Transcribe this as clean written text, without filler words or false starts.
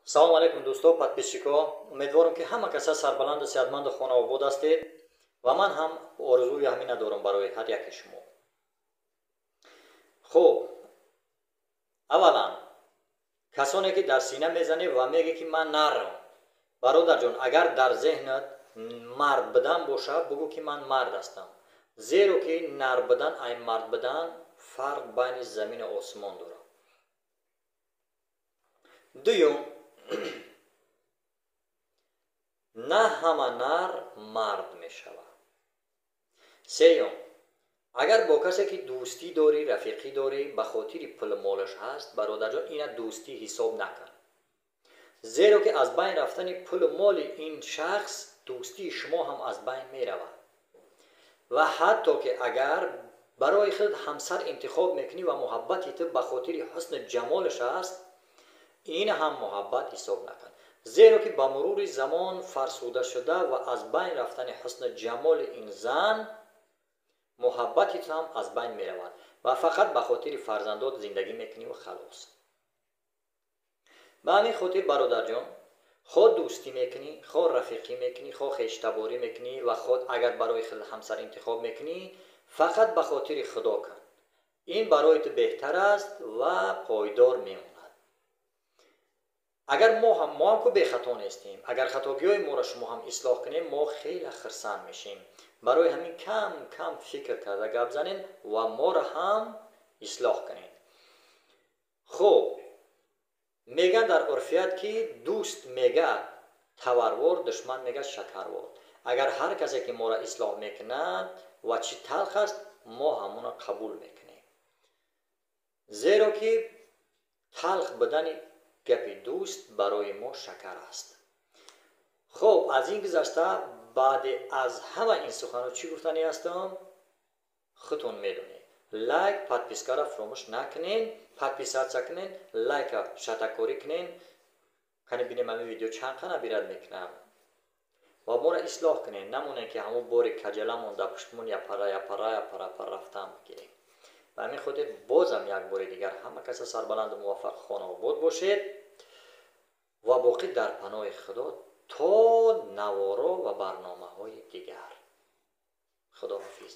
Салом алейкум, дӯсто, подписчико. Умедворам, ки ҳама каса сарбаланду сеҳатманду хонаобод ҳастед ва ман ҳам орзуи ҳамина дорам барои ҳар яке шумо. Хуб, аввалан, касоне ки дар сина мезанед ва меге, ки ман нарам, бародарҷон, агар дар зеҳнат мард будан бошад, бугӯ, ки ман мард ҳастам, зеро ки нар будан ай мард будан фарқ байни замину осмон дорад. Дуюм, на ҳама нар мард мешавад. Сеюм, агар бо касе ки дӯстӣ дорӣ, рафиқӣ дорӣ, ба хотири пулу молаш ҳаст, бародарҷон, ина дӯстӣ ҳисоб накун, зеро ки аз байн рафтани пулу моли ин шахс дӯстии шумо ҳам аз байн меравад. Ва ҳатто ки агар барои худ ҳамсар интихоб мекунӣ ва муҳаббати ту ба хотири ҳусну ҷамолаш аст, ин ҳам муҳаббат ҳисоб накун, зеро ки ба мурури замон фарсуда шуда ва аз байн рафтани ҳусну ҷамоли ин зан муҳаббати ту ҳам аз байн меравад ва фақат ба хотири фарзандот зиндагӣ мекунӣ ва халос. Ба ҳамин хотир, бародарҷон, хоҳ дӯстӣ мекунӣ, хоҳ рафиқӣ мекунӣ, хоҳ хештаборӣ мекунӣ ва хоҳ агар барои худ ҳамсар интихоб мекунӣ, фақат ба хотири Худо кун. Ин барои ту беҳтар аст ва пойдор мемонад. Агар мо ҳам ку бехато нестем, агар хатогиҳои моро шумо ҳам ислоҳ кунем, мо хеле хирсанд мешем. Барои ҳамин кам кам фикр карда гап занем ва моро ҳам ислоҳ кунед. Хуб, мегӯянд дар урфият, ки дӯст мегӯяд таварвор, душман мегӯяд шакарвор. Агар ҳар касе ки моро ислоҳ мекунад ва чӣ талх аст, мо ҳамонро қабул мекунем, зеро ки талх будани гапи дӯст барои мо шакар аст. Хуб, аз ин гузашта, баъде аз ҳама ин суханҳо чӣ гуфтанӣ ҳастам, худтон медонед. Лайк, подпискаро фуромӯш накунед, подписаться кунед, лайка шатакорӣ кунед. Кани бинем, ҳамин видео чанд қана бирад мекунам. Ва моро ислоҳ кунед, намонем, ки ҳамон бори каҷаламон дар пуштмон япара япара япара рафтан бигирем. Ба ҳамин хотир бозам як бори дигар ҳама каса сарбаланду муваффақ, хонаобод бошед ва боқӣ дар паноҳи Худо то наворо ва барномаҳои дигар. Худоҳофиз.